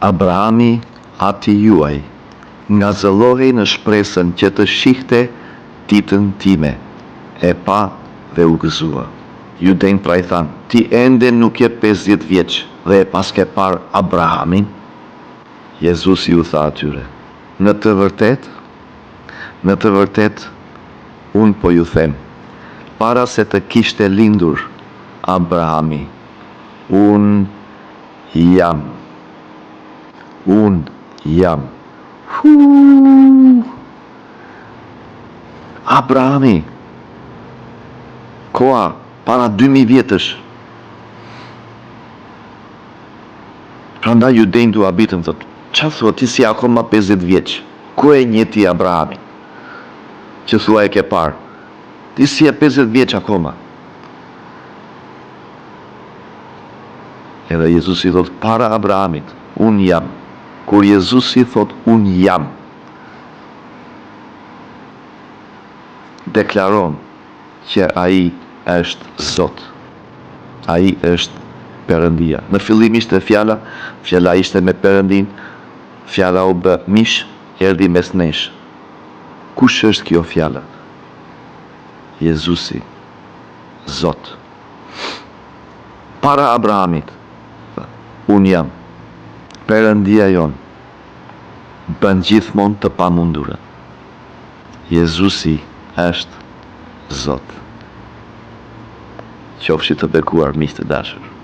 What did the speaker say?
Abrahami, ati juaj, ngazëllohej në shpresën që të shihte ditën time, e pa dhe u gëzua. Judenjtë pra i thanë, Ti ende nuk je 50 vjeç dhe e paske parë Abrahamin? Jezusi u tha atyre, Në të vërtetë, në të vërtetë, unë po ju them, para se të kishte lindur Abrahami, unë jam. Unë jam. Huu! Abrahami! Koha para 2000 vjetësh. Prandaj judenjtë u habitën, thotë, ça thua ti s'je akoma 50 vjeç? Ku e njeh ti Abrahamin? Që thua e ke parë? Ti s'je 50 vjeç akoma. Edhe Jezusi thotë para Abrahamit, unë jam. Kur Jezusi thotë unë jam, deklaron që ai është Zot. Ai është Perëndia. Në fillim ishte fjala, fjala ishte me Perëndinë, fjala u bë mish, erdhi mes nesh. Kush është kjo fjala? Jezusi, Zot. Para Abrahamit, unë jam. Perëndia jonë bën gjithmonë të pamundurën. Jezusi është Zot. Qofshi të bekuar miq të dashur.